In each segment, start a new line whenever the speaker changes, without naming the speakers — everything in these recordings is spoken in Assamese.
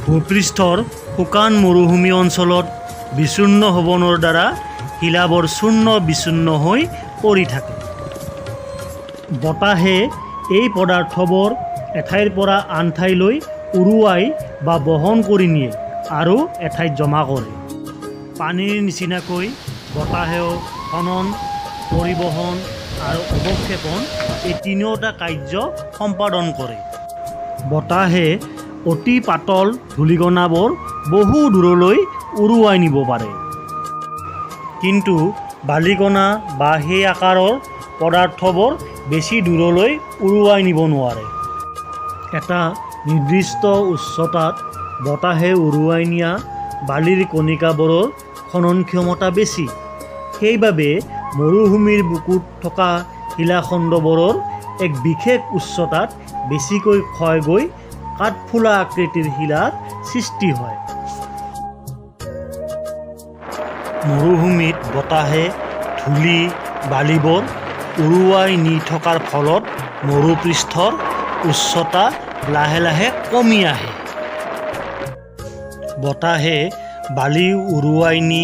ভূপৃষ্ঠৰ শুকান মৰুভূমি অঞ্চলত বিচূৰ্ণ ভৱনৰ দ্বাৰা শিলাবোৰ চূৰ্ণ বিচূৰ্ণ হৈ পৰি থাকে। বতাহে এই পদাৰ্থবোৰ এঠাইৰ পৰা আন ঠাইলৈ উৰুৱাই বা বহন কৰি নিয়ে আৰু এঠাইত জমা কৰে। পানীৰ নিচিনাকৈ বতাহেও খনন, পৰিবহণ আৰু অৱক্ষেপণ এই তিনিওটা কাৰ্য সম্পাদন কৰে। বতাহে অতি পাতল ধূলিকণাবোৰ বহু দূৰলৈ উৰুৱাই নিব পাৰে। কিন্তু বালিকণা বা সেই আকাৰৰ পদাৰ্থবোৰ বেছি দূৰলৈ উৰুৱাই নিব নোৱাৰে। এটা নিৰ্দিষ্ট উচ্চতাত বতাহে উৰুৱাই নিয়া বালিৰ কণিকাবোৰৰ খনন ক্ষমতা বেছি। সেইবাবে মৰুভূমিৰ বুকুত থকা শিলাখণ্ডবোৰৰ এক বিশেষ উচ্চতাত বেছিকৈ ক্ষয় গৈ কাঠফুলা আকৃতিৰ শিলাৰ সৃষ্টি হয়। মৰুভূমিত বতাহে ধূলি বালিবোৰ উৰুৱাই নি থকাৰ ফলত মৰুপৃষ্ঠৰ উচ্চতা লাহে লাহে কমি আহে। বতাহে বালি উৰুৱাই নি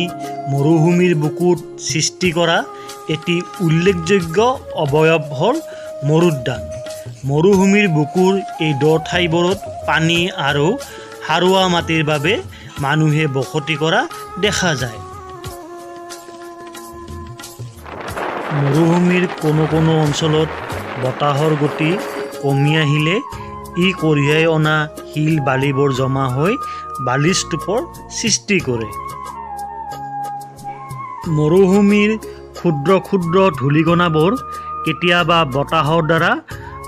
মৰুভূমিৰ বুকুত সৃষ্টি কৰা এটি উল্লেখযোগ্য অৱয়ব হ'ল মৰুদ্যান। মৰুভূমিৰ বুকুৰ এই দ ঠাইবোৰত পানী আৰু সাৰুৱা মাটিৰ বাবে মানুহে বসতি কৰা দেখা যায়। মৰুভূমিৰ কোনো কোনো অঞ্চলত বতাহৰ গতি কমি আহিলে ই কঢ়িয়াই অনা শিল বালিবোৰ জমা হৈ বালিস্তূপৰ সৃষ্টি কৰে। মৰুভূমিৰ ক্ষুদ্ৰ ক্ষুদ্ৰ ধূলিকণাবোৰ কেতিয়াবা বতাহৰ দ্বাৰা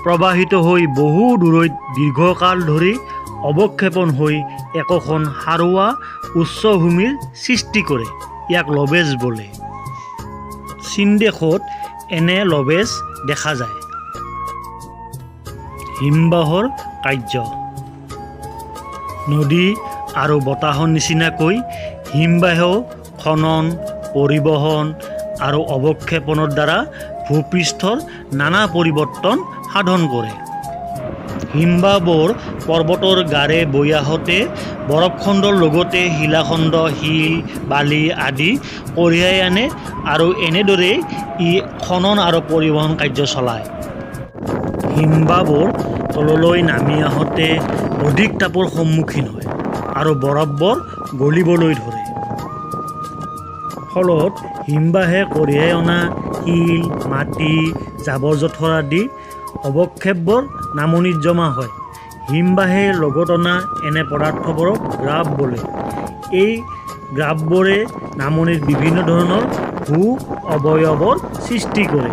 প্ৰবাহিত হৈ বহু দূৰৈত দীৰ্ঘকাল ধৰি অৱক্ষেপণ হৈ একোখন সাৰুৱা উচ্চভূমিৰ সৃষ্টি কৰে। ইয়াক লবেজ বোলে। চীনদেশত এনে লবেজ দেখা যায়। হিমবাহৰ কাৰ্য। নদী আৰু বতাহৰ নিচিনাকৈ হিমবাহেও খনন, পৰিবহণ আৰু অৱক্ষেপণৰ দ্বাৰা ভূপৃষ্ঠৰ নানা পৰিৱৰ্তন সাধন কৰে। হিমবাহবোৰ পৰ্বতৰ গাৰে বৈ আহোঁতে বৰফখণ্ডৰ লগতে শিলাখণ্ড, শিল, বালি আদি কঢ়িয়াই আনে আৰু এনেদৰেই ই খনন আৰু পৰিবহণ কাৰ্য চলায়। হিমবাহবোৰ তললৈ নামি আহোঁতে অধিক তাপৰ সন্মুখীন হয় আৰু বৰফবোৰ গলিবলৈ ধৰে। ফলত হিমবাহে কঢ়িয়াই অনা শিল, মাটি, জাবৰ-জোঁথৰ আদি অৱক্ষেপবোৰ নামনিত জমা হয়। হিমবাহে লগত অনা এনে পদাৰ্থবোৰক গ্ৰাব বোলে। এই গ্ৰাববোৰে নামনিত বিভিন্ন ধৰণৰ ভূ অৱয়বৰ সৃষ্টি কৰে।